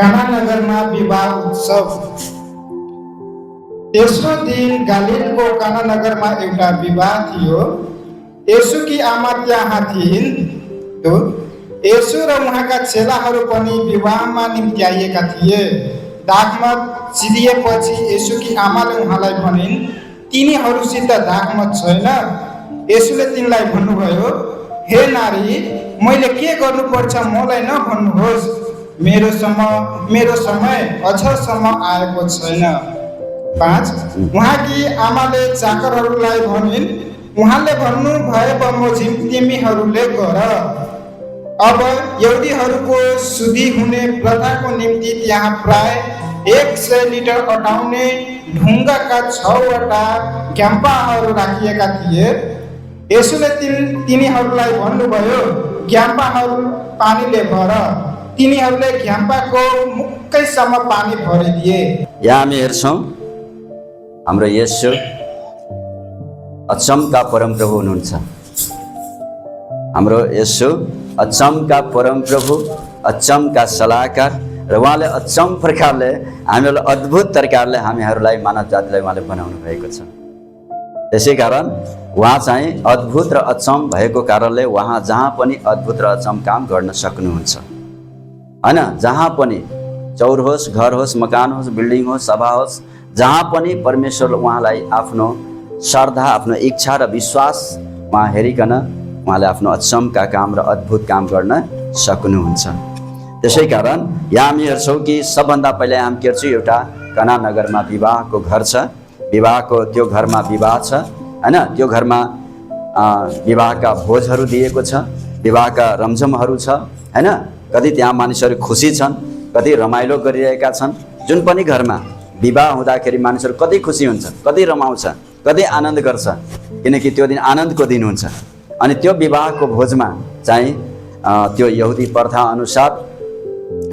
काना नगरमा विवाह उत्सव। तेस्रो दिन गालिलको काना नगरमा एउटा विवाह थियो। येशूकी आमा त्यहाँ थिइन्। येशू र उहाँका चेलाहरू पनि विवाहमा निम्त्याइएका थिए। दाखमत सिधिएपछि येशूकी आमाले उहाँलाई भनिन्, तिनीहरूसित दाखमत छैन। येशूले तिनलाई भन्नुभयो, हे नारी, मैले के गर्नुपर्छ मलाई नभन्नुहोस्। मेरो समय अझसम्म आएको छैन। 5 उहाँकी आमाले चाकरहरूलाई भनिन्, उहाँले भन्नु भए बमोजिम तिमीहरूले गर। अब यहुदीहरूको शुद्धि हुने प्रथाको निम्ति त्यहाँ प्राय 100 लिटर अटाउने ढुङ्गाका 6वटा घ्याम्पाहरू राखिएका थिए। येशूले तिनीहरूलाई भन्नुभयो, घ्याम्पाहरू पानीले भर। तिनीहरूले घ्याम्पाको मुक्कैसम्म पानी भरिदिए। यहाँ हामी हेर्छौँ हाम्रो येशू अचम्मका परमप्रभु हुनुहुन्छ। हाम्रो येशू अचम्मका परमप्रभु, अचम्मका सल्लाहकार र उहाँले अचम्म प्रकारले हामीलाई अद्भुत प्रकारले हामीहरूलाई मानव जातिलाई उहाँले बनाउनु भएको छ। त्यसै कारण उहाँ चाहिँ अद्भुत र अचम्म भएको कारणले उहाँ जहाँ पनि अद्भुत र अचम्म काम गर्न सक्नुहुन्छ, हैन। जहाँ पनि चौर होस्, घर होस्, मकान होस्, बिल्डिङ होस्, सभा होस्, जहाँ पनि परमेश्वर उहाँलाई आफ्नो श्रद्धा, आफ्नो इच्छा र विश्वास उहाँ हेरिकन उहाँले आफ्नो अचम्मका काम र अद्भुत काम गर्न सक्नुहुन्छ। त्यसै कारण यहाँ हामी हेर्छौँ कि सबभन्दा पहिला हामी हेर्छौँ एउटा काना नगरमा विवाहको घर छ। विवाहको त्यो घरमा विवाह छ, हैन। त्यो घरमा विवाहका भोजहरू दिएको छ, विवाहका रमझमहरू छ, हैन। कति त्यहाँ मानिसहरू खुसी छन्, कति रमाइलो गरिरहेका छन्। जुन पनि घरमा विवाह हुँदाखेरि मानिसहरू कति खुसी हुन्छ, कति रमाउँछ, कति आनन्द गर्छ, किनकि त्यो दिन आनन्दको दिन हुन्छ। अनि त्यो विवाहको भोजमा चाहिँ त्यो यहुदी प्रथा अनुसार,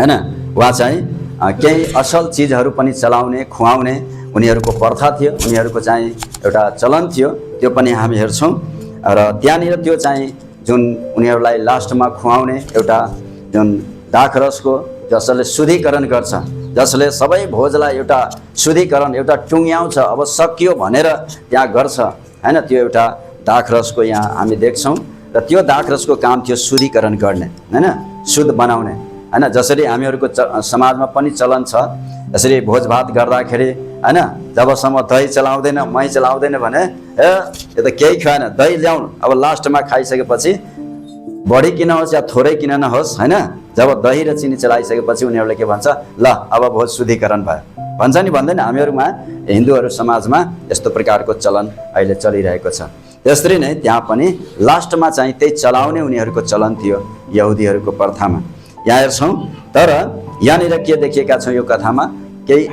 हैन, उहाँ चाहिँ केही असल चिजहरू पनि चलाउने, खुवाउने उनीहरूको प्रथा थियो, उनीहरूको चाहिँ एउटा चलन थियो। त्यो पनि हामी हेर्छौँ। र त्यहाँनिर त्यो चाहिँ जुन उनीहरूलाई लास्टमा खुवाउने एउटा जुन दाखरसको, जसले शुद्धिकरण गर्छ, जसले सबै भोजलाई एउटा शुद्धिकरण, एउटा टुङ्ग्याउँछ, अब सकियो भनेर त्यहाँ गर्छ, हैन। त्यो एउटा दाखरसको यहाँ हामी देख्छौँ। र त्यो दाखरसको काम थियो शुद्धिकरण गर्ने, हैन, शुद्ध बनाउने, हैन। जसरी हामीहरूको समाजमा पनि चलन छ, जसरी भोजभात गर्दाखेरि, हैन, जबसम्म दही चलाउँदैन, मही चलाउँदैन भने यो त केही खाएन, दही ल्याउनु। अब लास्टमा खाइसकेपछि बढी किन होस् या थोरै किन नहोस्, हैन, जब दही र चिनी चलाइसकेपछि उनीहरूले के भन्छ, ल अब भोज शुद्धिकरण भयो भन्छ नि, भन्दैन। हामीहरूमा हिन्दूहरू समाजमा यस्तो प्रकारको चलन अहिले चलिरहेको छ। त्यसरी नै त्यहाँ पनि लास्टमा चाहिँ त्यही चलाउने उनीहरूको चलन थियो यहुदीहरूको प्रथामा। यहाँ हेर्छौँ। तर यहाँनिर के देखिएका छौँ यो कथामा, केही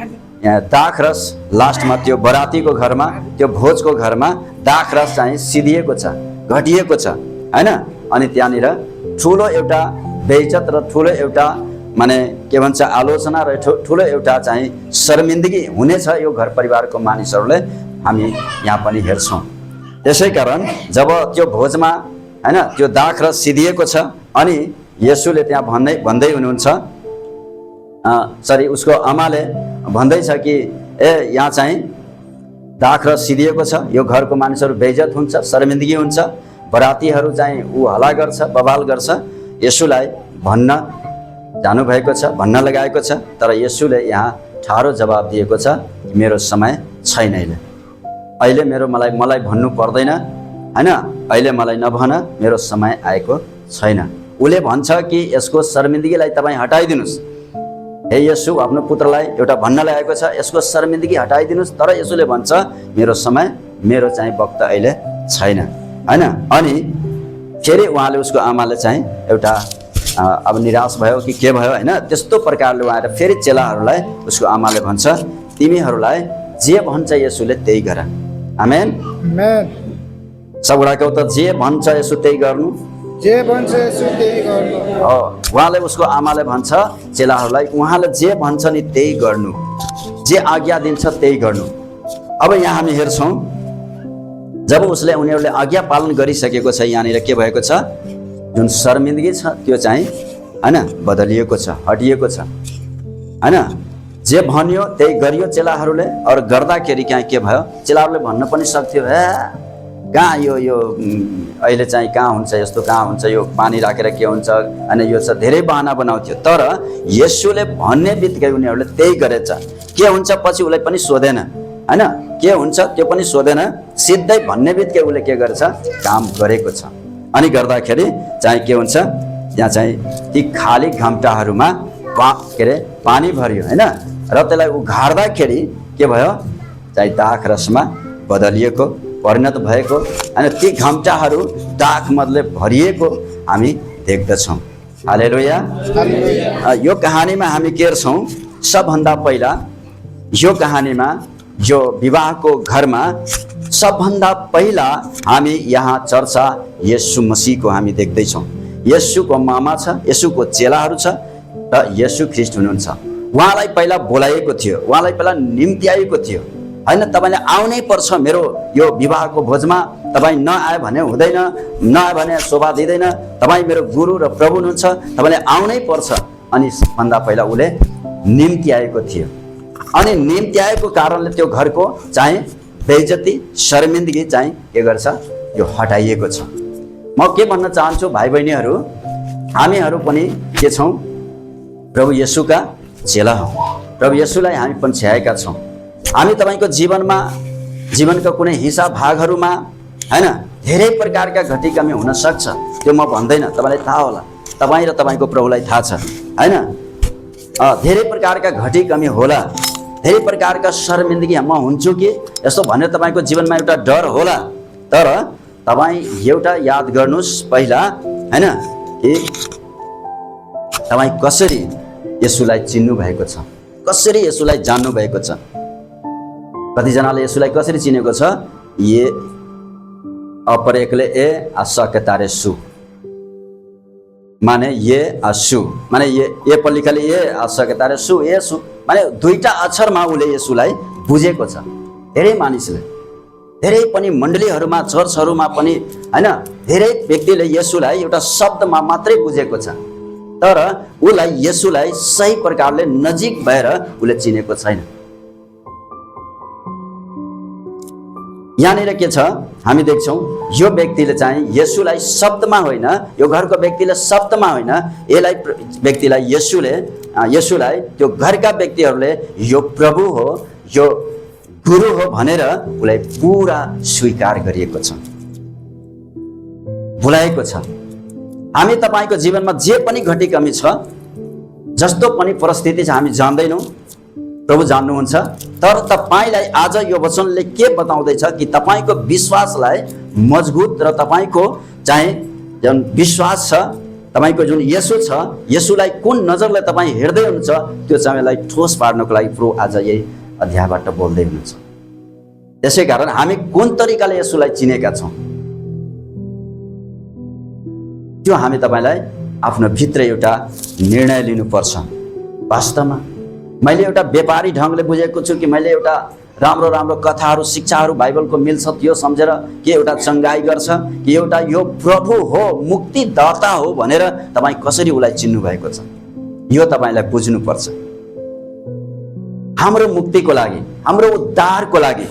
दाखरस लास्टमा त्यो बरातीको घरमा, त्यो भोजको घरमा दाखरस चाहिँ सिधिएको छ, घटिएको छ, हैन। अनि त्यहाँनिर ठुलो एउटा बेइज्जत र ठुलो एउटा माने के भन्छ आलोचना र ठुलो एउटा चाहिँ शर्मिन्दगी हुनेछ यो घर परिवारको मानिसहरूले हामी यहाँ पनि हेर्छौँ। त्यसै कारण जब त्यो भोजमा, हैन, त्यो दाखरस सिधिएको छ अनि येशूले त्यहाँ भन्दै हुनुहुन्छ, उसको आमाले भन्दैछ कि यहाँ चाहिँ दाखरस सिधिएको छ, यो घरको मानिसहरू बेइज्जत हुन्छ, शर्मिन्दगी हुन्छ, बरातीहरू चाहिँ हल्ला गर्छ, बवाल गर्छ। येशूलाई भन्न जानुभएको छ, भन्न लगाएको छ। तर येशूले यहाँ ठाडो जवाब दिएको छ, मेरो समय छैन अहिले, मलाई भन्नु पर्दैन, हैन, अहिले मलाई नभन, मेरो समय आएको छैन। उसले भन्छ कि यसको शर्मिन्दगीलाई तपाईँ हटाइदिनुहोस्। हे येशू आफ्नो पुत्रलाई एउटा भन्न लगाएको छ, यसको शर्मिन्दगी हटाइदिनुहोस्। तर येशूले भन्छ मेरो समय, मेरो चाहिँ वक्त अहिले छैन, हैन। अनि फेरि उहाँले, उसको आमाले चाहिँ एउटा अब निराश भयो कि के भयो, हैन। त्यस्तो प्रकारले उहाँले फेरि चेलाहरूलाई, उसको आमाले भन्छ, तिमीहरूलाई जे भन्छ येशूले त्यही गर। आमेन। सबैको त जे भन्छ येशू त्यही गर्नु, जे भन्छ येशू त्यही गर्नु। उहाँले, उसको आमाले भन्छ चेलाहरूलाई, उहाँले जे भन्छ नि त्यही गर्नु, जे आज्ञा दिन्छ त्यही गर्नु। अब यहाँ हामी हेर्छौँ जब उनीहरूले आज्ञा पालन गरिसकेको छ, यहाँनिर के भएको छ, जुन शर्मिन्दगी छ त्यो चाहिँ, हैन, बदलिएको छ, हटिएको छ। हैन। जे भन्यो त्यही गरियो चेलाहरूले। अरू गर्दाखेरि कहाँ के भयो, चेलाहरूले भन्न पनि सक्थ्यो, कहाँ यो अहिले चाहिँ कहाँ हुन्छ, यस्तो कहाँ हुन्छ, यो पानी राखेर के हुन्छ, होइन, यो चाहिँ धेरै बहाना बनाउँथ्यो। तर येशूले भन्ने बित्तिकै उनीहरूले त्यही गरेछ। के हुन्छ पछि उसलाई पनि सोधेन, होइन, के हुन्छ त्यो पनि सोधेन, सिधै भन्ने बित्तिकै उसले के गरेछ, काम गरेको छ। अनि गर्दाखेरि चाहिँ के हुन्छ, त्यहाँ चाहिँ ती खाली घम्टाहरूमा पानी भरियो, होइन, र त्यसलाई उघार्दाखेरि के भयो, चाहिँ दाख रसमा बदलिएको, परिणत भएको, अनि ती घम्टाहरू दाख मदले भरिएको हामी देख्दछौँ। हालेलुया। यो कहानीमा हामी के हेर्छौँ, सबभन्दा पहिला यो कहानीमा यो विवाहको घरमा सबभन्दा पहिला हामी यहाँ चर्चा येशू मसीहको हामी देख्दैछौँ। येशूको मामा छ, येशूको चेलाहरू छ र येशू ख्रिस्ट हुनुहुन्छ। उहाँलाई पहिला बोलाइएको थियो, उहाँलाई पहिला निम्त्याएको थियो, होइन, तपाईँले आउनै पर्छ मेरो यो विवाहको भोजमा, तपाईँ नआए भने हुँदैन, नआए भने शोभा दिँदैन, तपाईँ मेरो गुरु र प्रभु हुनुहुन्छ, तपाईँले आउनै पर्छ। अनि भन्दा पहिला उसले निम्त्याएको थियो। अनि निम्त्याएको कारणले त्यो घरको चाहिँ बेइज्जती, शर्मिन्दगी चाहिँ के गर्छ, यो हटाइएको छ। म के भन्न चाहन्छु भाइ बहिनीहरू, हामीहरू पनि के छौँ, प्रभु येशूका चेला हौँ। प्रभु येशूलाई हामी पन्छ्याएका छौँ। हामी तपाईँको जीवनमा, जीवनका कुनै हिस्सा भागहरूमा, होइन, धेरै प्रकारका घटी कमी हुन सक्छ। त्यो म भन्दैन, तपाईँलाई थाहा होला, तपाईँ र तपाईँको प्रभुलाई थाहा छ, होइन। धेरै प्रकारका घटी कमी होला, धेरै प्रकारका शर्मिन्दगी म हुन्छु कि यस्तो भनेर तपाईँको जीवनमा एउटा डर होला। तर तपाईँ एउटा याद गर्नुहोस् पहिला, होइन, कि तपाईँ कसरी येशूलाई चिन्नु भएको छ, कसरी येशूलाई जान्नु भएको छ। कतिजनाले येशूलाई कसरी चिनेको छ, ये अपरेकले ए आशकतारे सु, माने ये आसु, माने ये पलिखाले ये आशकतारे सु, येशू माने दुईटा अक्षरमा उसले येशूलाई बुझेको छ। धेरै मानिसले, धेरै पनि मण्डलीहरूमा, चर्चहरूमा पनि, होइन, धेरै व्यक्तिले येशूलाई एउटा शब्दमा मात्रै बुझेको छ, तर उसलाई येशूलाई सही प्रकारले नजिक भएर उसले चिनेको छैन। यहाँनिर के छ, हामी देख्छौँ यो व्यक्तिले चाहिँ येशूलाई शब्दमा होइन, यो घरको व्यक्तिले शब्दमा होइन, यसलाई व्यक्तिलाई येशूलाई त्यो घरका व्यक्तिहरूले यो प्रभु हो, यो गुरु हो भनेर उसलाई पुरा स्वीकार गरिएको छ, बोलाएको छ। हामी तपाईँको जीवनमा जे पनि घटी कमी छ, जस्तो पनि परिस्थिति छ, हामी जान्दैनौँ, प्रभु जान्नुहुन्छ। तर तपाईँलाई आज यो वचनले के बताउँदैछ कि तपाईँको विश्वासलाई मजबुत र तपाईँको चाहिँ जुन विश्वास छ, तपाईँको जुन येशू छ, येशूलाई कुन नजरले तपाईँ हेर्दै हुनुहुन्छ, त्यो चाहिँलाई ठोस पार्नको लागि प्रभु आज यही अध्यायबाट बोल्दै हुनुहुन्छ। त्यसै कारण हामी कुन तरिकाले येशूलाई चिनेका छौँ, त्यो हामी तपाईँलाई आफ्नो भित्र एउटा निर्णय लिनुपर्छ। वास्तवमा मैले एउटा व्यापारी ढङ्गले बुझेको छु कि मैले एउटा राम्रो राम्रो कथाहरू, शिक्षाहरू बाइबलको मिल्छ त्यो सम्झेर के एउटा चङ्गाई गर्छ कि एउटा यो प्रभु हो, मुक्तिदाता हो भनेर तपाईँ कसरी उसलाई चिन्नु भएको छ, यो तपाईँलाई बुझ्नुपर्छ। हाम्रो मुक्तिको लागि, हाम्रो उद्धारको लागि,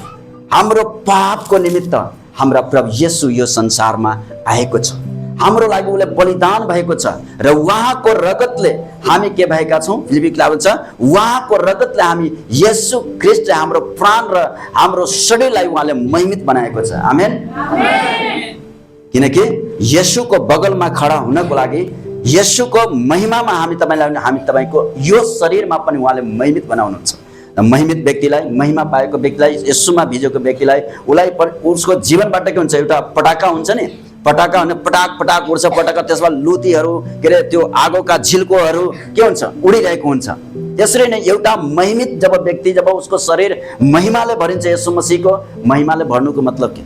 हाम्रो पापको निमित्त हाम्रा प्रभु येशू यो संसारमा आएको छ, हाम्रो लागि उसले बलिदान भएको छ र उहाँको रगतले हामी के भएका छौँ, फिलिपिला भन्छ उहाँको रगतले हामी येशू ख्रिस्टले हाम्रो प्राण र हाम्रो शरीरलाई उहाँले महिमित बनाएको छ। आमेन। किनकि येशूको बगलमा खडा हुनको लागि, येशूको महिमामा हामी तपाईँको यो शरीरमा पनि उहाँले महिमित बनाउनुहुन्छ। महिमित व्यक्तिलाई, महिमा पाएको व्यक्तिलाई, येशूमा भिजेको व्यक्तिलाई, उसलाई उसको जीवनबाट के हुन्छ, एउटा पटाका हुन्छ नि, पटाका भने पटाक पटाक उड्छ पटाका, त्यसमा लुतीहरू के अरे त्यो आगोका झिल्कोहरू के हुन्छ, उडिरहेको हुन्छ। त्यसरी नै एउटा महिमित जब व्यक्ति, जब उसको शरीर महिमाले भरिन्छ, येशू मसीहको महिमाले भर्नुको मतलब के,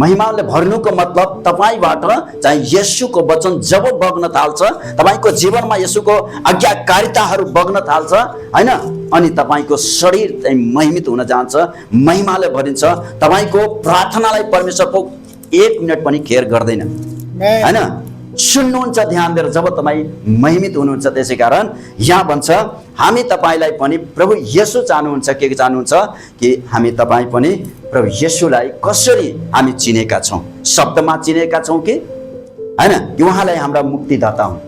महिमाले भर्नुको मतलब तपाईँबाट चाहिँ येशूको वचन जब बग्न थाल्छ, तपाईँको जीवनमा येशूको आज्ञाकारिताहरू बग्न थाल्छ, होइन, अनि तपाईँको शरीर चाहिँ महिमित हुन जान्छ, महिमाले भरिन्छ। तपाईँको प्रार्थनालाई परमेश्वरको 1 मिनट पनि खेर गर्दैन, होइन। सुन्नुहुन्छ ध्यान दिएर जब तपाईँ महिमित हुनुहुन्छ। त्यसै कारण यहाँ भन्छ हामी तपाईँलाई पनि प्रभु येशू चाहनुहुन्छ के चाहनुहुन्छ कि हामी तपाईँ पनि प्रभु येशूलाई कसरी हामी चिनेका छौँ, शब्दमा चिनेका छौँ कि होइन, कि उहाँलाई हाम्रा मुक्तिदाता हुन्।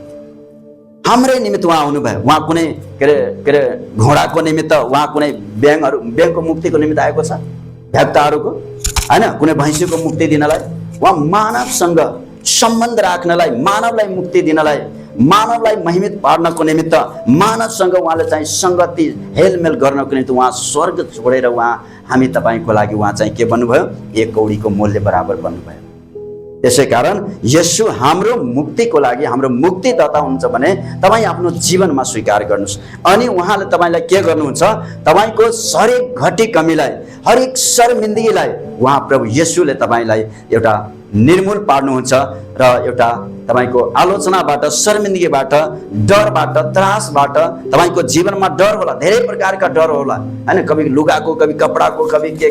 हाम्रै निमित्त उहाँ आउनुभयो। उहाँ कुनै के अरे घोडाको निमित्त, उहाँ कुनै ब्याङको मुक्तिको निमित्त आएको छ, भ्याक्ताहरूको होइन, कुनै भैँसीको मुक्ति दिनलाई। उहाँ मानवसँग सम्बन्ध राख्नलाई, मानवलाई मुक्ति दिनलाई, मानवलाई महिमित पार्नको निमित्त, मानवसँग उहाँले चाहिँ सङ्गति हेलमेल गर्नको निमित्त उहाँ स्वर्ग छोडेर उहाँ हामी तपाईँको लागि उहाँ चाहिँ के बन्नुभयो, एक कौडीको मूल्य बराबर बन्नुभयो। त्यसै कारण येशू हाम्रो मुक्तिको लागि हाम्रो मुक्तिदाता हुनुहुन्छ भने तपाईँ आफ्नो जीवनमा स्वीकार गर्नुहोस्। अनि उहाँले तपाईँलाई के गर्नुहुन्छ, तपाईँको हरेक घटी कमीलाई, हरेक शर्मिन्दगीलाई उहाँ प्रभु येशूले तपाईँलाई एउटा निर्मूल पार्नुहुन्छ र एउटा तपाईँको आलोचनाबाट, शर्मिन्दगीबाट, डरबाट, त्रासबाट, तपाईँको जीवनमा डर होला, धेरै प्रकारका डर होला होइन, कभी लुगाको, कभी कपडाको, कभी के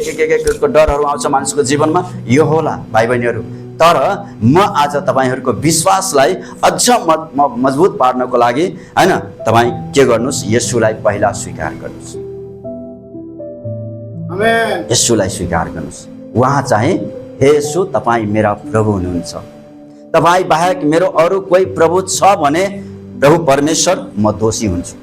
डरहरू आउँछ मानिसको जीवनमा, यो होला भाइ बहिनीहरू। तर म आज तपाईँहरूको विश्वासलाई अझ मजबुत पार्नको लागि होइन, तपाईँ के गर्नुहोस्, येशूलाई पहिला स्वीकार गर्नुहोस्। आमेन। येशूलाई स्वीकार गर्नुहोस्। उहाँ चाहिँ हे येशू तपाईँ मेरा प्रभु हुनुहुन्छ, तपाईँ बाहेक मेरो अरू कोही प्रभु छ भने प्रभु परमेश्वर म दोषी हुन्छु।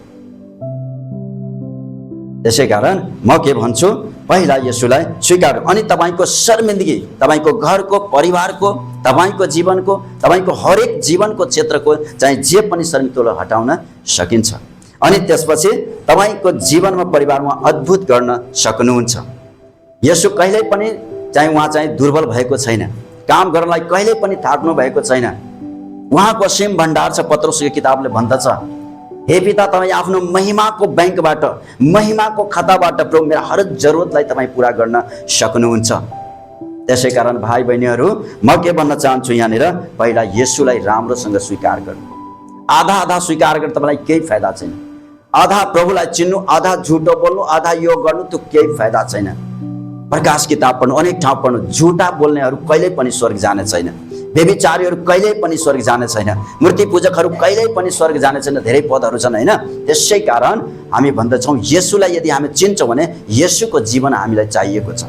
त्यसै कारण म के भन्छु, पहिला येशूलाई स्वीकार। अनि तपाईँको शर्मिन्दगी, तपाईँको घरको, परिवारको, तपाईँको जीवनको, तपाईँको हरेक जीवनको क्षेत्रको चाहिँ जे पनि शर्मिन्दगीलाई हटाउन सकिन्छ। अनि त्यसपछि तपाईँको जीवनमा, परिवारमा अद्भुत गर्न सक्नुहुन्छ। येशू कहिल्यै पनि चाहिँ उहाँ चाहिँ दुर्बल भएको छैन, काम गर्नलाई कहिल्यै पनि थाक्नु भएको छैन। उहाँको असीम भण्डार छ। पत्रुसको किताबले भन्दछ, हे पिता तपाईँ आफ्नो महिमाको ब्याङ्कबाट, महिमाको खाताबाट प्रभु मेरो हरेक जरुरतलाई तपाईँ पुरा गर्न सक्नुहुन्छ। त्यसै कारण भाइ बहिनीहरू म के भन्न चाहन्छु यहाँनिर, पहिला येशूलाई राम्रोसँग स्वीकार गर्नु। आधा स्वीकार गरेर तपाईँलाई केही फाइदा छैन। आधा प्रभुलाई चिन्नु, आधा झुटो बोल्नु, आधा यो गर्नु, त्यो केही फाइदा छैन। प्रकाश किताब पढ्नु, अनेक ठाउँ पढ्नु, झुटा बोल्नेहरू कहिल्यै पनि स्वर्ग जाने छैन। व्यभिचारीहरू कहिल्यै पनि स्वर्ग जाने छैन। मूर्ति पूजकहरू कहिल्यै पनि स्वर्ग जाने छैन। धेरै पदहरू छन् होइन। त्यसै कारण हामी भन्दछौँ येशूलाई यदि हामी चिन्छौँ भने येशूको जीवन हामीलाई चाहिएको छ।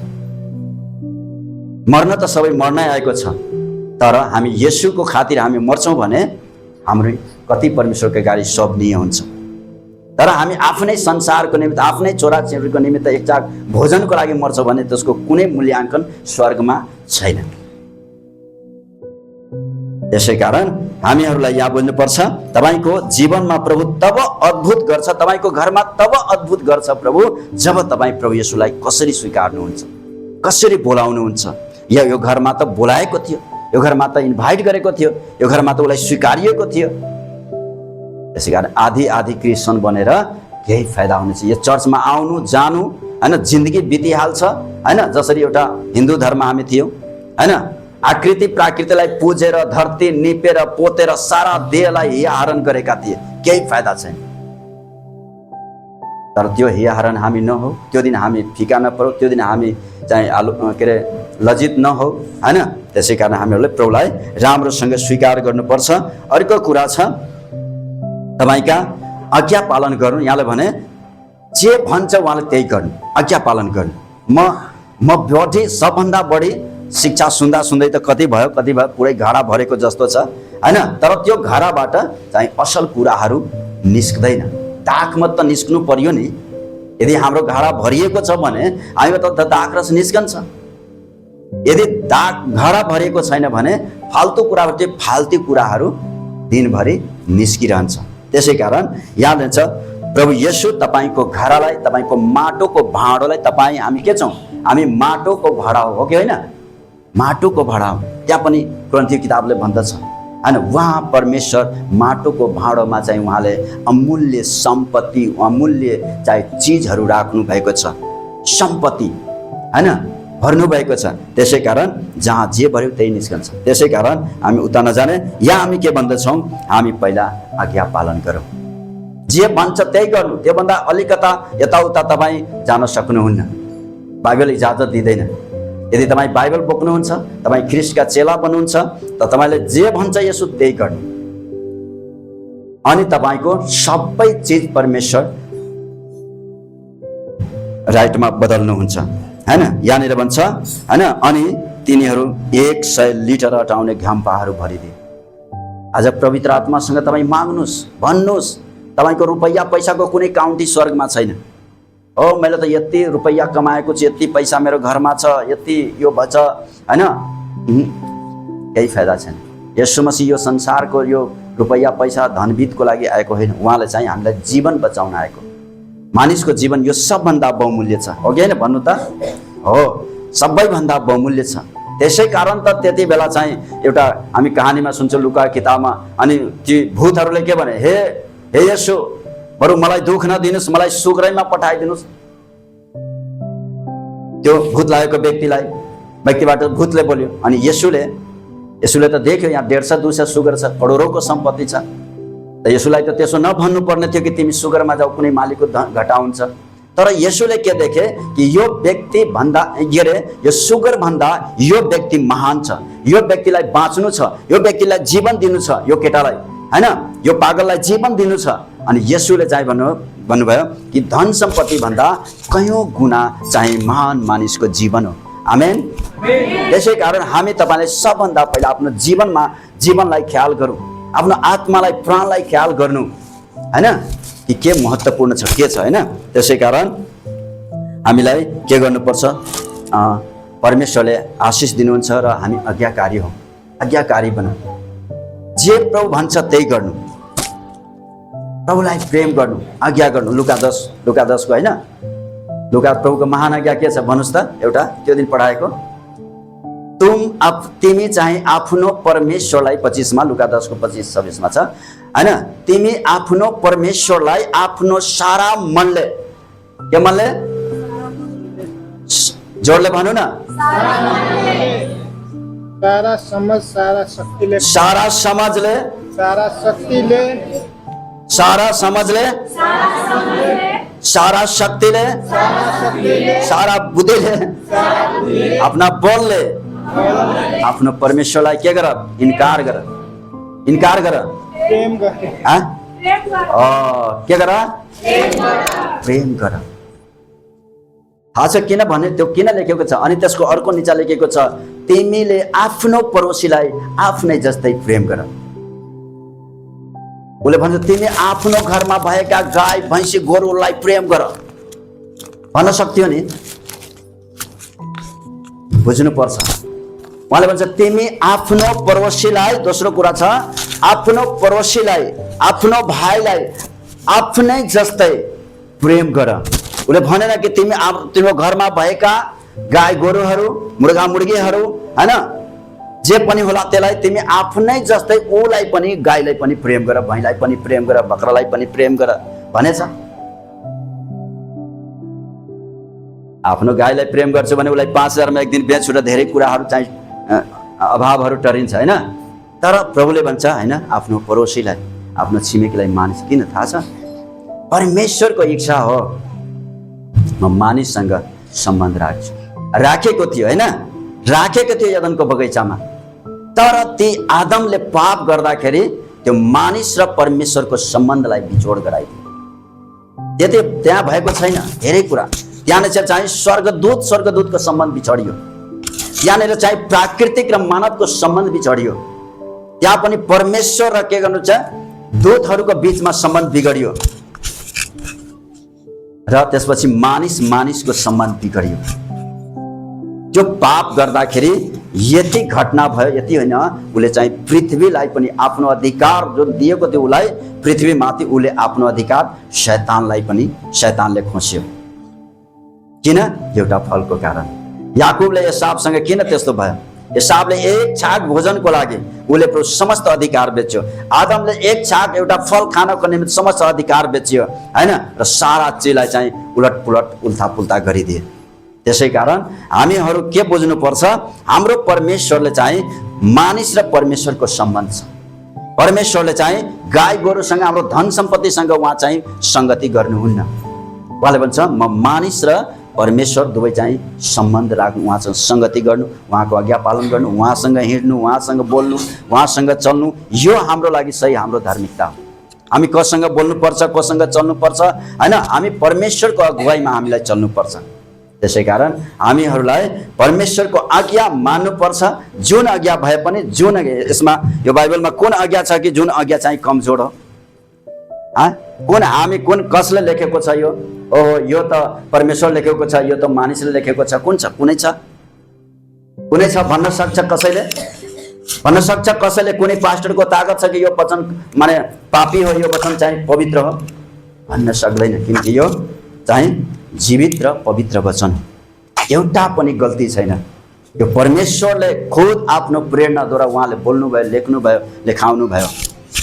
मर्न त सबै मर्नै आएको छ, तर हामी येशूको खातिर हामी मर्छौँ भने हाम्रो कति परमेश्वरको अगाडि शोभनीय हुन्छ। तर हामी आफ्नै संसारको निमित्त, आफ्नै छोराछोरीको निमित्त एकचाक भोजनको लागि मर्छौँ भने त्यसको कुनै मूल्याङ्कन स्वर्गमा छैन। त्यसै कारण हामीहरूलाई यहाँ बुझ्नुपर्छ, तपाईँको जीवनमा प्रभु तब अद्भुत गर्छ, तपाईँको घरमा तब अद्भुत गर्छ प्रभु जब तपाईँ प्रभु येशूलाई कसरी स्वीकार्नुहुन्छ, कसरी बोलाउनुहुन्छ। यो घरमा त बोलाएको थियो, यो घरमा त इन्भाइट गरेको थियो, यो घरमा त उसलाई स्वीकारिएको थियो। त्यसै कारण आधी क्रिस्चियन बनेर केही फाइदा हुने छ। यो चर्चमा आउनु जानु होइन, जिन्दगी बितिहाल्छ होइन। जसरी एउटा हिन्दू धर्म हामी थियौँ होइन, आकृति प्राकृतिलाई पुजेर, धरती निपेर पोतेर सारा देहलाई हियाहरण गरेका थिए, केही फाइदा छैन। तर त्यो हियाहरण हामी नहो, त्यो दिन हामी फिका नपरौँ, त्यो दिन हामी चाहिँ लज्जित नहो होइन। त्यसै कारण हामीहरूले प्रभुलाई राम्रोसँग स्वीकार गर्नुपर्छ। अर्को कुरा छ तपाईँका आज्ञा पालन गर्नु। यहाँले भने जे भन्छ उहाँले त्यही गर्नु, आज्ञा पालन गर्नु। म बढी सबभन्दा बढी शिक्षा सुन्दै त कति भयो पुरै घाडा भरेको जस्तो छ होइन। तर त्यो घाडाबाट चाहिँ असल कुराहरू निस्क्दैन। दागमत त निस्कनु पर्यो नि। यदि हाम्रो घाडा भरिएको छ भने हामी त दाग रस निस्कन्छ। यदि घाडा भरिएको छैन भने फाल्तु कुराहरू दिनभरि निस्किरहन्छ। त्यसै कारण याद हुन्छ प्रभु येशू तपाईँको घडालाई, तपाईँको माटोको भाँडोलाई, हामी के छौँ, हामी माटोको भाँडा हो कि होइन, माटोको भाँडा हो। त्यहाँ पनि ग्रन्थी किताबले भन्दछ होइन, उहाँ परमेश्वर माटोको भाँडोमा चाहिँ उहाँले अमूल्य सम्पत्ति, अमूल्य चाहिँ चिजहरू राख्नु भएको छ, सम्पत्ति होइन भर्नु भएको छ। त्यसै कारण जहाँ जे भर्यो त्यही निस्कन्छ। त्यसै कारण हामी उता नजाने, यहाँ हामी के भन्दछौँ, हामी पहिला आज्ञा पालन गरौँ। जे भन्छ त्यही गर्नु, त्योभन्दा अलिकता यताउता तपाईँ जान सक्नुहुन्न। बाइबल इजाजत दिँदैन। यदि तपाईँ बाइबल बोक्नुहुन्छ, तपाईँ ख्रिस्टका चेला बन्नुहुन्छ, त तपाईँले जे भन्छ यसो त्यही गर्नु, अनि तपाईँको सबै चिज परमेश्वर राइटमा बदल्नुहुन्छ, हैन। यहाँनिर भन्छ, हैन, अनि तिनीहरू 100 लिटर अटाउने घाम्पाहरू भरिदिए। आज पवित्र आत्मासँग तपाईँ माग्नुहोस्, भन्नुहोस्, तपाईँको रुपैयाँ पैसाको कुनै काउन्टी स्वर्गमा छैन। हो, मैले त यति रुपैयाँ कमाएको छु, यति पैसा मेरो घरमा छ, यति यो भन्छ, हैन, केही फाइदा छैन। यसो मसीह यो संसारको यो रुपैयाँ पैसा धनविधको लागि आएको होइन, उहाँले चाहिँ हामीलाई जीवन बचाउन आएको। मानिसको जीवन यो सबभन्दा बहुमूल्य छ, हो कि होइन भन्नु त? हो, सबैभन्दा बहुमूल्य छ। त्यसै कारण त त्यति बेला चाहिँ एउटा हामी कहानीमा सुन्छौँ लुका किताबमा, अनि ती भूतहरूले के भने, हे हे यसो, बरु मलाई दुःख नदिनुहोस्, मलाई सुग्रैमा पठाइदिनुहोस्। त्यो भूत लागेको व्यक्तिबाट भूतले बोल्यो, अनि यसुले त देख्यो यहाँ 150-200 सुगर छ, करोडौँको सम्पत्ति छ, त यसुलाई त त्यसो नभन्नु पर्ने थियो कि तिमी सुगरमा जाऊ, कुनै मालिकको घाटा हुन्छ। तर यसुले के देखे कि यो व्यक्ति भन्दा यो सुगर भन्दा यो व्यक्ति महान छ, यो व्यक्तिलाई बाँच्नु छ, यो व्यक्तिलाई जीवन दिनु छ, यो केटालाई, हैन, यो पागललाई जीवन दिनु छ। अनि यसुले चाहिँ भन्नुभयो कि धन सम्पत्ति भन्दा कयौं गुना चाहिँ महान मानिसको जीवन हो। आमेन। त्यसै कारण हामी तपाईले सबभन्दा पहिला आफ्नो जीवनलाई ख्याल गरौँ, आफ्नो आत्मालाई, प्राणलाई ख्याल गर्नु, हैन, कि के महत्त्वपूर्ण छ, के छ, हैन। त्यसै कारण हामीलाई के गर्नुपर्छ? परमेश्वरले आशिष दिनुहुन्छ र हामी आज्ञाकारी हौँ, आज्ञाकारी बनौँ, जे प्रभु भन्छ त्यही गर्नु, प्रभुलाई प्रेम गर्नु, आज्ञा गर्नु। लुका 10 को, हैन, लुका प्रभुको महान आज्ञा के छ भन्नुस् त? एउटा त्यो दिन पढाएको, तिमी चाहिँ आफ्नो परमेश्वरलाई, 25 मा, लुका 10 को 25-26 मा छ, हैन, तिमी आफ्नो परमेश्वरलाई आफ्नो सारा मनले, के मनले, जोडले भन्नु न, सारा समझ, सारा शक्तिले, सारा समझले, सारा शक्तिले, सारा समझले, सारा शक्तिले, सारा बुद्धिले, आफ्ना बलले आफ्नो परमेश्वरलाई के गर? इन्कार गर, प्रेम गर, के गर? प्रेम गर। थाहा छ किन भने त्यो किन लेखेको छ? अनि त्यसको अर्को निचा लेखेको छ, तिमीले आफ्नो पडोसीलाई आफ्नै जस्तै प्रेम गर। उसले भन्छ तिमी आफ्नो घरमा भएका गाई भैँसी गोरुलाई प्रेम गर भन्न सक्थ्यो नि, बुझ्नुपर्छ। उहाँले भन्छ तिमी आफ्नो पडोसीलाई, दोस्रो कुरा छ, आफ्नो पडोसीलाई, आफ्नो भाइलाई आफ्नै जस्तै प्रेम गर। उसले भनेन कि तिम्रो घरमा भएका गाई गोरुहरू, मुर्गा मुर्गीहरू, हैन, जे पनि होला त्यसलाई तिमी आफ्नै जस्तै उलाई पनि, गाईलाई पनि प्रेम गर, भैँलाई पनि प्रेम गर, बकरालाई पनि प्रेम गर भनेछ। आफ्नो गाईलाई प्रेम गर्छु भने उसलाई 5000 मा एक दिन बेच्छु र धेरै कुराहरू चाहिँ अभावहरू टरिन्छ, हैन। तर प्रभुले भन्छ, हैन, आफ्नो पडोसीलाई, आफ्नो छिमेकीलाई मानिस। किन थाहा छ? परमेश्वरको इच्छा हो म मानिससँग सम्बन्ध राखेको थियो, हैन, राखेको थियो एदनको बगैँचामा। तर ती आदमले पाप गर्दाखेरि त्यो मानिस र परमेश्वरको सम्बन्धलाई बिछोड गराइदियो। त्यति त्यहाँ भएको छैन, धेरै कुरा त्यहाँनिर चाहिँ स्वर्गदूतको सम्बन्ध बिछडियो, यहाँनिर चाहिँ प्राकृतिक र मानवको सम्बन्ध बिछडियो, त्यहाँ पनि परमेश्वर र के गर्नु छ दूतहरूको बीचमा सम्बन्ध बिगडियो र त्यसपछि मानिसको सम्बन्ध बिगडियो। जो पाप गर्दाखेरि यति घटना भयो, यति होइन, उसले चाहिँ पृथ्वीलाई पनि आफ्नो अधिकार जो दिएको थियो उसलाई, पृथ्वीमाथि उसले आफ्नो अधिकार शैतानले खोस्यो। किन? एउटा फलको कारण। याकुबले एसावसँग किन त्यस्तो भयो? एसावले एक छाक भोजनको लागि उसले समस्त अधिकार बेच्यो, आदमले एक छाक एउटा फल खानको निमित्त समस्त अधिकार बेच्यो, हैन, र सारा चिजलाई चाहिँ उलटपुलट उल्टापुल्टा गरिदिए। त्यसै कारण हामीहरू के बुझ्नुपर्छ? हाम्रो परमेश्वरले चाहिँ मानिस र परमेश्वरको सम्बन्ध छ। परमेश्वरले चाहिँ गाई गोरुसँग, हाम्रो धन सम्पत्तिसँग उहाँ चाहिँ संगति गर्नुहुन्न। उहाँले भन्छ म मानिस र परमेश्वर दुवै चाहिँ सम्बन्ध राख्नु, उहाँसँग सङ्गति गर्नु, उहाँको आज्ञा पालन गर्नु, उहाँसँग हिँड्नु, उहाँसँग बोल्नु, उहाँसँग चल्नु, यो हाम्रो लागि सही हाम्रो धार्मिकता हो। हामी कसँग बोल्नुपर्छ, कसँग चल्नुपर्छ होइन, हामी परमेश्वरको अगुवाईमा हामीलाई चल्नुपर्छ। त्यसै कारण हामीहरूलाई परमेश्वरको आज्ञा मान्नुपर्छ। जुन आज्ञा भए पनि, जुन यसमा यो बाइबलमा कुन आज्ञा छ कि जुन आज्ञा चाहिँ कमजोर हो, कुन हामी कुन कसले लेखेको छ यो, ओहो यो त परमेश्वर लेखेको छ, यो त मानिसले लेखेको छ, कुन छ? कुनै छ? कुनै छ भन्न सक्छ कसैले? भन्न सक्छ कसैले? कुनै पास्टरको ताकत छ कि यो वचन माने पापी हो, यो वचन चाहिँ पवित्र हो? भन्न सक्दैन, किनकि यो चाहिँ जीवित र पवित्र वचन हो। एउटा पनि गल्ती छैन। यो परमेश्वरले खुद आफ्नो प्रेरणाद्वारा उहाँले बोल्नुभयो, लेख्नुभयो, लेखाउनु भयो।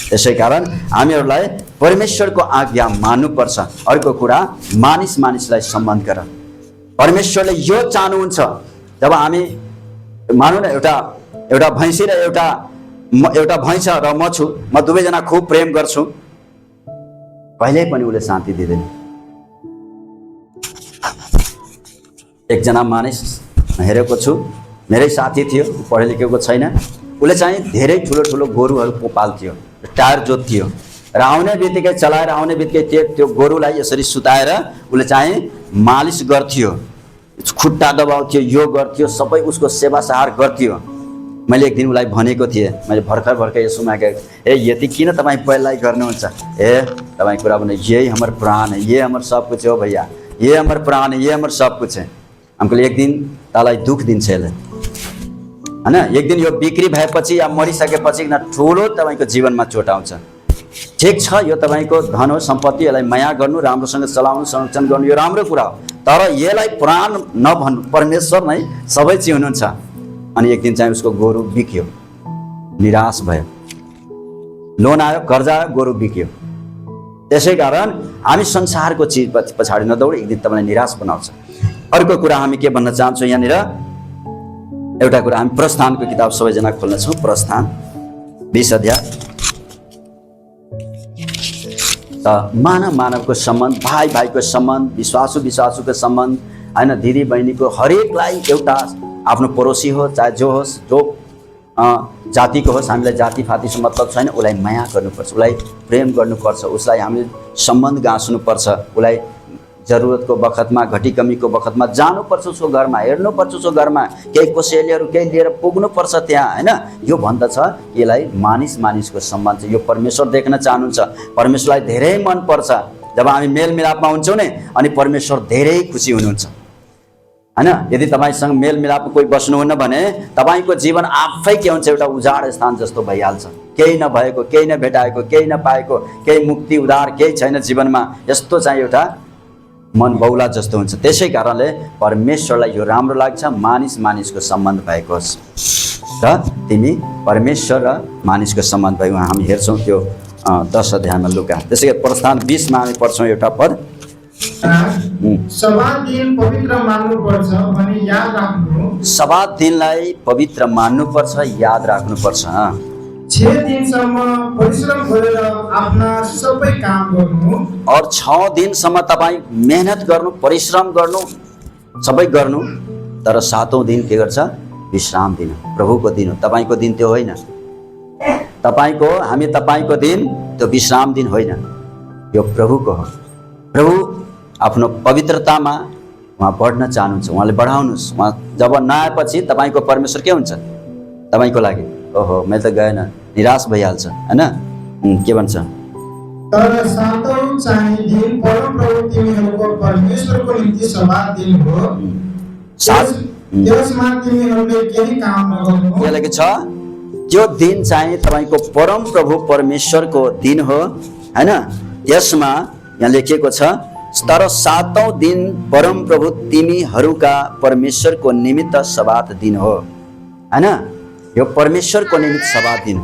त्यसै कारण हामीहरूलाई परमेश्वरको आज्ञा मान्नुपर्छ। अर्को कुरा, मानिसलाई सम्मान गर। परमेश्वरले यो चाहनुहुन्छ, जब हामी मानौँ न एउटा भैँसी र एउटा भैँस र म छु, म दुवैजना खुब प्रेम गर्छु, कहिल्यै पनि उसले शान्ति दिँदैन। एकजना मानिस हेरेको छु, मेरै साथी थियो, पढे लेखेको छैन, उसले चाहिँ धेरै ठुलो ठुलो गोरुहरू पाल्थ्यो, टायर जोत्थ्यो र आउने बित्तिकै चलाएर आउने बित्तिकै त्यो गोरुलाई यसरी सुताएर उसले चाहिँ मालिस गर्थ्यो, खुट्टा दबाउँथ्यो, यो गर्थ्यो, सबै उसको सेवा सहार गर्थ्यो। मैले एक दिन उसलाई भनेको थिएँ, मैले भर्खर यसो मागेँ, ए यति किन तपाईँ पहिलाई गर्नुहुन्छ? ए तपाईँ कुरा भने यही हाम्रो प्राण है, ये हाम्रो सब कुछ हो भैया, ये हाम्रो प्राण है, ये हाम्रो सब कुछ है। हमको एक दिन तँलाई दुख दिन्छ यसले होइन, एक दिन यो बिक्री भएपछि या मरिसकेपछि न ठुलो तपाईँको जीवनमा चोट आउँछ। ठिक छ, यो तपाईँको धन हो, सम्पत्ति, यसलाई माया गर्नु, राम्रोसँग चलाउनु, संरक्षण गर्नु, यो राम्रो कुरा हो, तर यसलाई प्राण नभन्नु, परमेश्वर नै सबै चिज हुनुहुन्छ। अनि एक दिन चाहिँ उसको गोरु बिक्यो, निराश भयो, लोन आयो, कर्जा आयो, गोरु बिक्यो। त्यसै कारण हामी संसारको चिज पछाडि नदौड, एक दिन तपाईँलाई निराश बनाउँछ। अर्को कुरा हामी के भन्न चाहन्छौँ यहाँनिर, एउटा कुरा हामी प्रस्थानको किताब सबैजना खोल्नेछौँ। प्रस्थान 20 अध्याय। त मानवको सम्बन्ध, भाइको सम्बन्ध, विश्वासुको सम्बन्ध होइन, दिदी बहिनीको हरेकलाई एउटा आफ्नो पडोसी हो, चाहे जो होस्, जो जातिको होस्, हामीलाई जातिपातीसँग मतलब छैन, उसलाई माया गर्नुपर्छ, उसलाई प्रेम गर्नुपर्छ, उसलाई हामीले सम्बन्ध गाँच्नुपर्छ, उसलाई जरुरतको बखतमा, घटी कमीको बखतमा जानुपर्छ, उसको घरमा हेर्नुपर्छ, उसको घरमा केही कोसेलीहरू केही लिएर पुग्नुपर्छ त्यहाँ होइन। यो भन्दछ यसलाई मानिसको सम्बन्ध छ। यो परमेश्वर देख्न चाहनुहुन्छ, परमेश्वरलाई धेरै मनपर्छ। जब हामी मेलमिलापमा हुन्छौँ नि, अनि परमेश्वर धेरै खुसी हुनुहुन्छ होइन। यदि तपाईँसँग मेलमिलापमा कोही बस्नुहुन्न भने तपाईँको जीवन आफै के हुन्छ, एउटा उजाड स्थान जस्तो भइहाल्छ। केही नभएको, केही नभेटाएको, केही नपाएको, केही मुक्ति उद्धार केही छैन जीवनमा, यस्तो चाहिँ एउटा मन बौला जस्तो हुन्छ। त्यसै कारणले परमेश्वरलाई यो राम्रो लाग्छ, मानिसको सम्बन्ध भएको होस् र तिमी परमेश्वर र मानिसको सम्बन्ध भएको हामी हेर्छौँ त्यो 10 अध्यायमा लुका। त्यसै गरी प्रस्थान 20 मा हामी पढ्छौँ एउटा पद, सब्बात दिन पवित्र मान्नुपर्छ भनी याद राख्नु। सब्बात दिनलाई पवित्र मान्नुपर्छ, याद राख्नुपर्छ। 6 दिनसम्म परिश्रम गरेर आफ्ना सबै काम गर्नु, और 6 दिनसम्म तपाईँ मेहनत गर्नु, परिश्रम गर्नु, सबै गर्नु, तर 7औं दिन के गर्छ? विश्राम दिन, प्रभुको दिन हो। तपाईँको दिन त्यो होइन, तपाईँको दिन त्यो विश्राम दिन होइन, यो प्रभुको हो। प्रभु आफ्नो पवित्रतामा उहाँ बढ्न चाहनुहुन्छ, उहाँले बढाउनुहोस्। उहाँ जब नआएपछि तपाईँको परमेश्वर के हुन्छ तपाईँको लागि? ओहो मैले त गएन, निराश भइहाल्छ होइन। के भन्छ? तर 7औं चाहिँ दिन परमप्रभु तिमीहरूको परमेश्वरको निम्ति सब्बात दिन हो। त्यसमा तिमीहरूले केही काम नगर्नु। के लेखेको छ? त्यो दिन चाहिँ तपाईँको परम प्रभु परमेश्वरको दिन हो होइन। यसमा यहाँ लेखिएको छ, तर 7औं दिन परम प्रभु तिमीहरूका परमेश्वरको निमित्त सब्बात दिन हो होइन। यो परमेश्वरको निमित्त सब्बात दिन,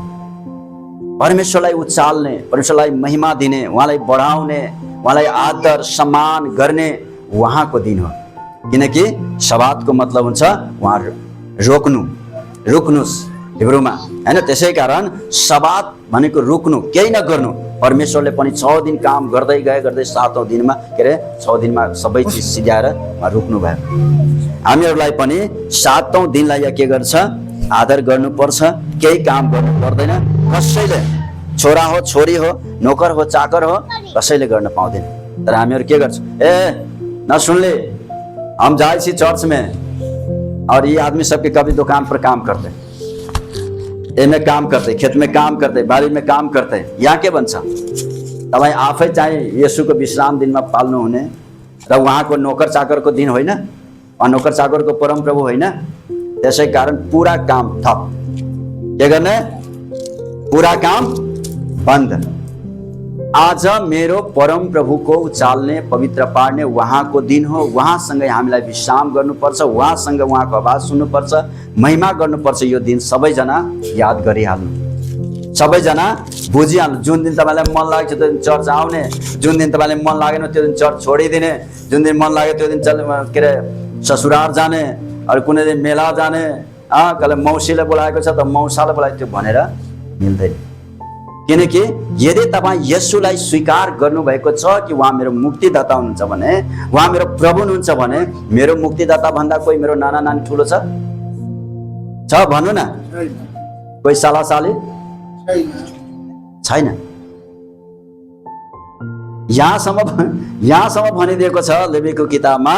परमेश्वरलाई उचाल्ने, परमेश्वरलाई महिमा दिने, उहाँलाई बढाउने, उहाँलाई आदर सम्मान गर्ने उहाँको दिन हो। किनकि सब्बातको मतलब हुन्छ उहाँ रुक्नुहोस्, हिब्रूमा हैन। त्यसै कारण सबात भनेको रुक्नु, केही नगर्नु। परमेश्वरले पनि 6 दिन काम गर्दै गए गर्दै 7औं दिनमा के अरे 6 दिनमा सबै चिज सिध्याएर रुक्नु भयो। हामीहरूलाई पनि 7औं दिनलाई के गर्छ? आदर गर्नुपर्छ। केही काम गर्नु पर्दैन। कसैले छोरा हो छोरी हो नोकर हो चाकर हो कसैले गर्न पाउँदैन। तर हामीहरू के गर्छ? न सुन ले, हम जाए छी चर्च में और ये आदमी सबके कभी दुकान पर काम करते, में काम करते, खेत में काम करते, बारी में काम करते। यहाँ के भन्छ? तपाईँ आफै चाहिँ येशूको विश्राम दिनमा पाल्नु हुने र उहाँको नोकर चाकरको दिन होइन, नोकर चाकरको परमप्रभु होइन। त्यसै कारण पुरा काम ठप। के गर्ने? पुरा काम बन्द। आज मेरो परम प्रभुको उचाल्ने पवित्र पार्ने उहाँको दिन हो। उहाँसँगै हामीलाई विश्राम गर्नुपर्छ, उहाँसँग उहाँको आवाज सुन्नुपर्छ, महिमा गर्नुपर्छ। यो दिन सबैजना याद गरिहाल्नु, सबैजना बुझिहाल्नु। जुन दिन तपाईँलाई मन लाग्छ त्यो दिन चर्च आउने, जुन दिन तपाईँलाई मन लागेन त्यो दिन चर्च छोडिदिने, जुन दिन मन लाग्यो त्यो दिन के अरे ससुराल जाने, अरू कुनै दिन मेला जाने, कसले मौसीले बोलाएको छ त मौसाले बोलाएको त्यो भनेर मिल्दैन। किनकि यदि तपाईँ येशूलाई स्वीकार गर्नुभएको छ कि उहाँ मेरो मुक्तिदाता हुनुहुन्छ भने, उहाँ मेरो प्रभु हुनुहुन्छ भने, मेरो मुक्तिदाता भन्दा कोही मेरो नाना नानी ठुलो छ भन्नु न? कोही साला साली छैन। यहाँसम्म भनिदिएको छ लेवीको किताबमा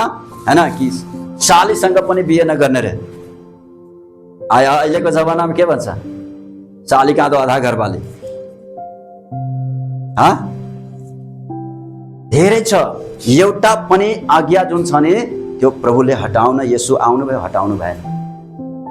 हैन कि सालीसँग पनि बिहे नगर्ने रे। अहिलेको जमानामा के भन्छ? साली कहाँ त आधा घरवाली। धेरै छ। एउटा पनि आज्ञा जुन छ नि त्यो प्रभुले हटाउन, येशू आउनुभयो हटाउनु भएन।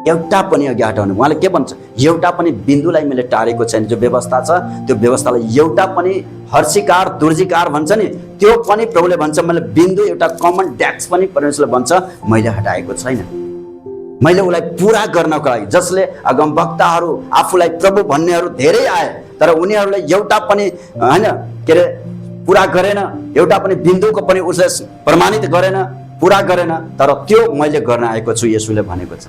एउटा पनि आज्ञा हटाउनु। उहाँले के भन्छ? एउटा पनि बिन्दुलाई मैले टारेको छैन। जो व्यवस्था छ त्यो व्यवस्थालाई एउटा पनि हर्षिकार दुर्जीकार भन्छ नि त्यो पनि प्रभुले भन्छ मैले बिन्दु एउटा कमन ट्याक्स पनि परमेश्वरले भन्छ मैले हटाएको छैन। मैले उसलाई पुरा गर्नको लागि जसले अगमवक्ताहरू आफूलाई प्रभु भन्नेहरू धेरै आए तर उनीहरूले एउटा पनि हैन के अरे पुरा गरेन, एउटा पनि बिन्दुको पनि उसले प्रमाणित गरेन, पुरा गरेन। तर त्यो मैले गर्न आएको छु येशूले भनेको छ।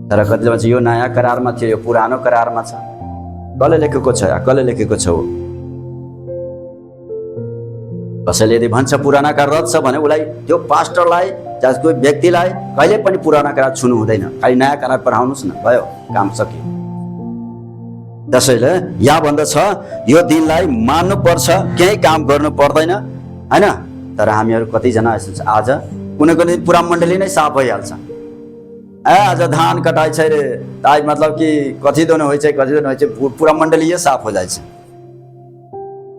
तर कतिले भन्छ यो नयाँ करारमा थियो, यो पुरानो करारमा छ। कसले लेखेको छ? कसले लेखेको छ? कसैले यदि भन्छ पुराना करार रद्द छ भने उसलाई त्यो पास्टरलाई चाहे कोही व्यक्तिलाई कहिले पनि पुराना करार छुनु हुँदैन। खालि नयाँ करार पढाउनुहोस् न, भयो, काम सकियो। त्यसैले यहाँ भन्दछ यो दिनलाई मान्नुपर्छ, केही काम गर्नु पर्दैन हैन। तर हामीहरू कतिजना यस्तो छ आज कुनै कुनै पुरा मण्डली नै साफ भइहाल्छ। आज धान कटाइ छै रे, आज मतलब कि कथी दोनो होइ छै, कथी दोनो होइ छै, पुरा मण्डलीए साफ हो जाइ छै।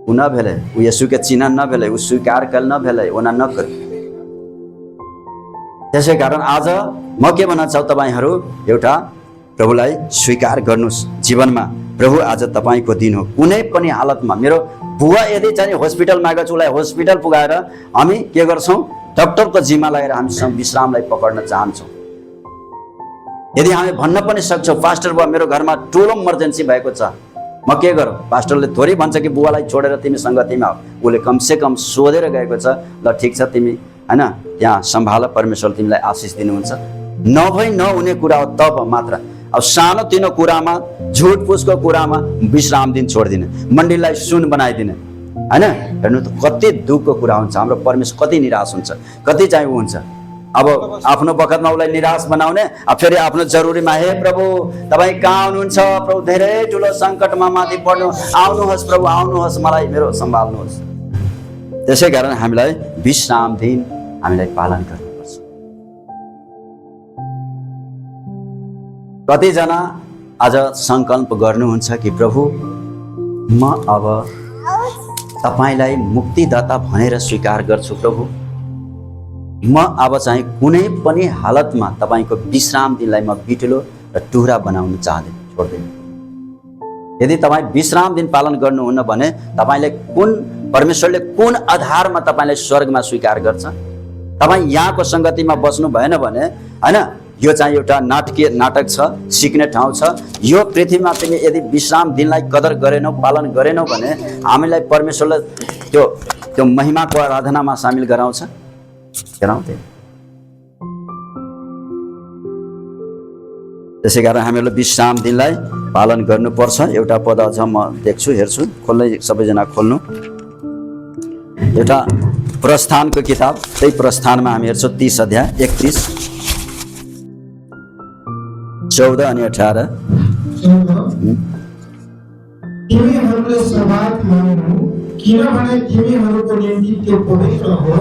उ न भेलै, उ येशूके चिन्ह न भेलै, उ स्वीकार कल न भेलै, ओना न करू। त्यसै कारण आज म के भन्न चाहन्छु तपाईहरू एउटा प्रभुलाई स्वीकार गर्नुस् जीवनमा। प्रभु आज तपाईको दिन हो। कुनै पनि हालतमा मेरो बुवा यदि चाहिँ हस्पिटलमा गएको छ उसलाई हस्पिटल पुगाएर हामी के गर्छौं? डाक्टरको जिम्मा लगाएर हामी विश्रामलाई पकड्न चाहन्छौं। यदि हामी भन्न पनि सक्छौं पास्टर बुवा मेरो घरमा ठुलो इमर्जेन्सी भएको छ, म के गरौँ? पास्टरले थोरै भन्छ कि बुवालाई छोडेर तिमी संगतिमा आऊ। उसले कमसे कम सोधेर गएको छ, ल ठिक छ तिमी हैन त्यहाँ सम्भाल, परमेश्वर तिमीलाई आशिष दिनुहुन्छ। नभई नहुने कुरा हो तब मात्र। अब सानो तिनो कुरामा झुट फुसको कुरामा विश्राम दिन छोडिदिने, मण्डलीलाई सुन बनाइदिने हैन। हेर्नु त कति दुःखको कुरा हुन्छ। हाम्रो परमेश्वर कति निराश हुन्छ, कति चाहिँ उ हुन्छ। अब आफ्नो बखतमा उसलाई निराश बनाउने, अब फेरि आफ्नो जरुरीमा हे प्रभु तपाईँ कहाँ हुनुहुन्छ? प्रभु धेरै ठुलो सङ्कटमा माथि पर्नु, आउनुहोस् प्रभु आउनुहोस्, मलाई मेरो सम्हाल्नुहोस्। त्यसै कारण हामीलाई विश्राम दिन हामीलाई पालन गर्नुपर्छ। कतिजना आज सङ्कल्प गर्नुहुन्छ कि प्रभु म अब तपाईँलाई मुक्तिदाता भनेर स्वीकार गर्छु। प्रभु म अब चाहिँ कुनै पनि हालतमा तपाईँको विश्राम दिनलाई म बिटुलो र टुरा बनाउन चाहदिन, छोड्दिन। यदि तपाईँ विश्राम दिन पालन गर्नुहुन्न भने तपाईँले परमेश्वरले कुन आधारमा तपाईँलाई स्वर्गमा स्वीकार गर्छ? तपाईँ यहाँको सङ्गतिमा बस्नु भएन भने हैन, यो चाहिँ एउटा नाटक छ, सिक्ने ठाउँ छ। यो पृथ्वीमा तिमी यदि विश्राम दिनलाई कदर गरेनौ, पालन गरेनौ भने हामीलाई परमेश्वरले त्यो महिमाको आराधनामा सामेल गराउँछ, गराउँदैन। त्यसै कारण हामीहरूले विश्राम दिनलाई पालन गर्नुपर्छ। एउटा पद अझ म देख्छु, हेर्छु, खोल्नै सबैजना खोल्नु। एउटा प्रस्थानको किताब, त्यही प्रस्थानमा हामी हेर्छौँ 30 अध्याय 31, 14 अनि 18। तिमीहरूले सब्बात मान्नु, किनभने तिमीहरूको निम्ति त्यो पवित्र हो।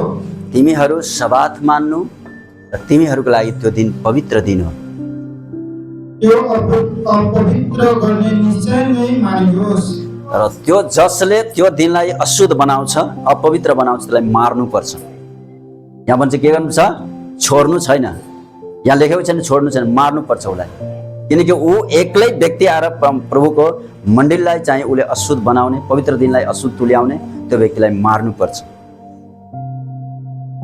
तिमीहरू सब्बात मान्नु र तिमीहरूको लागि त्यो दिन पवित्र दिन हो। त्यो अपवित्र गर्ने निश्चय नै मारियोस्। र त्यो जसले त्यो दिनलाई अशुद्ध बनाउँछ, अपवित्र बनाउँछ, त्यसलाई मार्नुपर्छ। यहाँ भन्छ के गर्नु छ? छोड्नु छैन। यहाँ लेखेको छैन छोड्नु छैन, मार्नुपर्छ उसलाई। किनकि ऊ एक्लै व्यक्ति आएर प्रभुको मण्डलीलाई चाहिँ उसले अशुद्ध बनाउने, पवित्र दिनलाई अशुद्ध तुल्याउने, त्यो व्यक्तिलाई मार्नुपर्छ।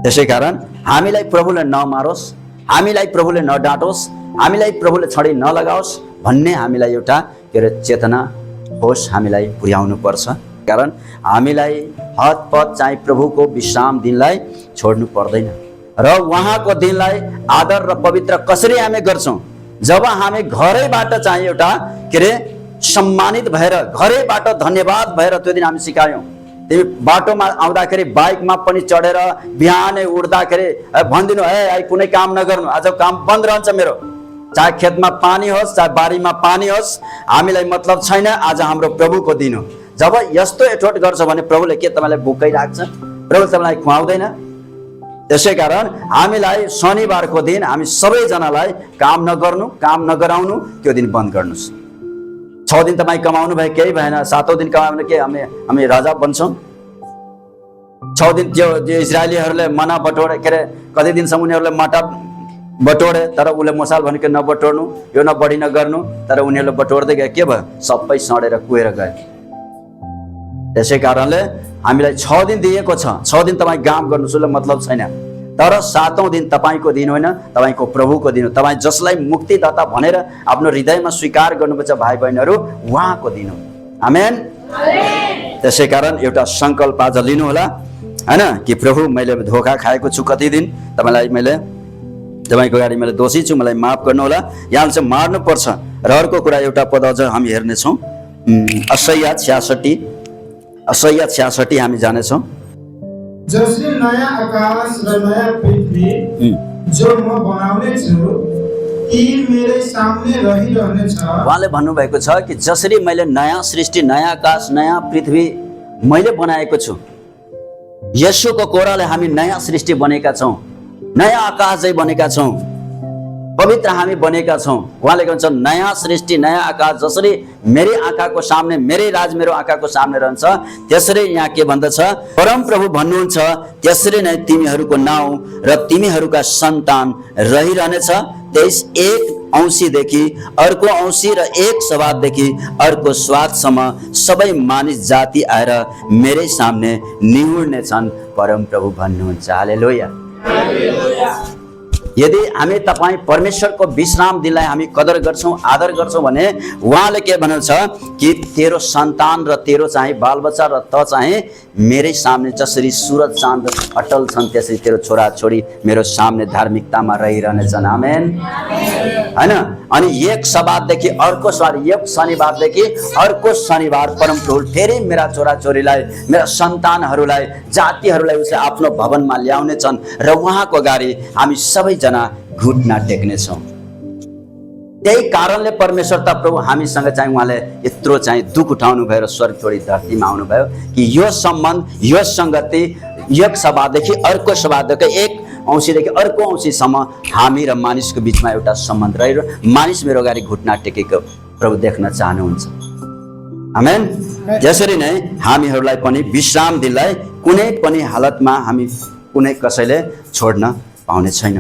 त्यसै कारण हामीलाई प्रभुले नमारोस्, हामीलाई प्रभुले नडाँटोस्, हामीलाई प्रभुले छडी नलगाओस् भन्ने हामीलाई एउटा के अरे चेतना होस्, हामीलाई पुर्याउनु पर्छ। कारण हामीलाई हतपत चाहिँ प्रभुको विश्राम दिनलाई छोड्नु पर्दैन। र उहाँको दिनलाई आदर र पवित्र कसरी हामी गर्छौँ? जब हामी घरैबाट चाहिँ एउटा के अरे सम्मानित भएर, घरैबाट धन्यवाद भएर त्यो दिन हामी सिकायौँ। तिमी बाटोमा आउँदाखेरि बाइकमा पनि चढेर बिहानै उड्दाखेरि भनिदिनु, है कुनै काम नगर्नु, आज काम बन्द रहन्छ मेरो। चाहे खेतमा पानी होस्, चाहे बारीमा पानी होस्, हामीलाई मतलब छैन, आज हाम्रो प्रभुको दिन हो। जब यस्तो एठोट गर्छ भने प्रभुले के तपाईँलाई भोकै राख्छ? प्रभुले तपाईँलाई खुवाउँदैन। त्यसै कारण हामीलाई शनिबारको दिन हामी सबैजनालाई काम नगर्नु, काम नगराउनु, त्यो दिन बन्द गर्नुहोस्। 6 दिन तपाईँ कमाउनु भयो, केही भएन। 7औं दिन कमायो भने के हामी राजा बन्छौँ? 6 दिन त्यो इजरायलीहरूले मना बटोरे, के अरे कति दिनसम्म उनीहरूले मटा बटोरे, तर उसले मसाल भनेको नबटोर्नु, यो नबढी नगर्नु, तर उनीहरूले बटोर्दै गए। के भयो? सबै सडेर कुहेर गए। त्यसै कारणले हामीलाई 6 दिन दिएको छ। 6 दिन तपाईँ काम गर्नु सुले मतलब छैन, तर 7औं दिन तपाईँको दिन होइन, तपाईँको प्रभुको दिन हो। तपाईँ जसलाई मुक्तिदाता भनेर आफ्नो हृदयमा स्वीकार गर्नुपर्छ भाइ बहिनीहरू, उहाँको दिन हो। आमेन। त्यसै कारण एउटा सङ्कल्प आज लिनु होला, हैन, कि प्रभु मैले धोका खाएको छु, कति दिन तपाईँलाई मैले तपाईँको गाडी मैले दोषी छु, मलाई माफ गर्नु होला। यहाँ चाहिँ मार्नु पर्छ। र अर्को कुरा एउटा पद अझ हामी हेर्नेछौँ, असैया 66 हामी जानेछौँ। जसले नयाँ आकाश र नयाँ पृथ्वी जो म बनाउने छु ती मेरै सामने रहिरहनेछ। उहाँले भन्नुभएको छ कि जसरी मैले नयाँ सृष्टि, नयाँ आकाश, नयाँ पृथ्वी मैले बनाएको छु, येशूको कोराले हामी नयाँ सृष्टि बनेका छौँ, नयाँ आकाश चाहिँ बनेका छौँ, पवित्र हामी बनेका छौँ। उहाँले भन्छ नयाँ सृष्टि, नयाँ आकाश जसरी मेरै आँखाको सामने, मेरै राज मेरो आँखाको सामने रहन्छ, त्यसरी यहाँ के भन्दछ? परम प्रभु भन्नुहुन्छ, त्यसरी नै तिमीहरूको नाउँ र तिमीहरूका सन्तान रहिरहनेछ। 23 एक औँसीदेखि अर्को औँसी र एक सवाददेखि अर्को स्वादसम्म सबै मानिस जाति आएर मेरै सामने निहुर्नेछन्, परम प्रभु भन्नुहुन्छ। हालेलुया। यदि हामी तपाईँ परमेश्वरको विश्राम दिनलाई हामी कदर गर्छौँ, आदर गर्छौँ भने उहाँले के भन्नुहुन्छ कि तेरो सन्तान र तेरो चाहिँ बालबच्चा र त चाहिँ मेरै सामने जसरी सूरज चाँद अटल छन्, त्यसरी तेरो छोराछोरी मेरो सामने धार्मिकतामा रहिरहनेछन्। आमेन, हैन। अनि एक सबातदेखि अर्को एक शनिबारदेखि अर्को शनिबार परमप्रभु फेरि मेरा छोराछोरीलाई, मेरा सन्तानहरूलाई, जातिहरूलाई उसले आफ्नो भवनमा ल्याउने छन् र उहाँको अगाडि हामी सबैजना घुट्ना टेक्नेछौँ। त्यही कारणले परमेश्वर त प्रभु हामीसँग चाहिँ उहाँले यत्रो चाहिँ दुःख उठाउनु भयो र स्वर्ग छोडी धरतीमा आउनुभयो कि यो सम्बन्ध, यो सङ्गति एक सभादेखि अर्को सभादेखि एक औँसीदेखि अर्को औँसीसम्म हामी र मानिसको बिचमा एउटा सम्बन्ध रहेर मानिस मेरो अगाडि घुट्ना टेकेको प्रभु देख्न चाहनुहुन्छ। आमेन। त्यसरी नै हामीहरूलाई पनि विश्राम दिनलाई कुनै पनि हालतमा हामी कुनै कसैले छोड्न पाउने छैन।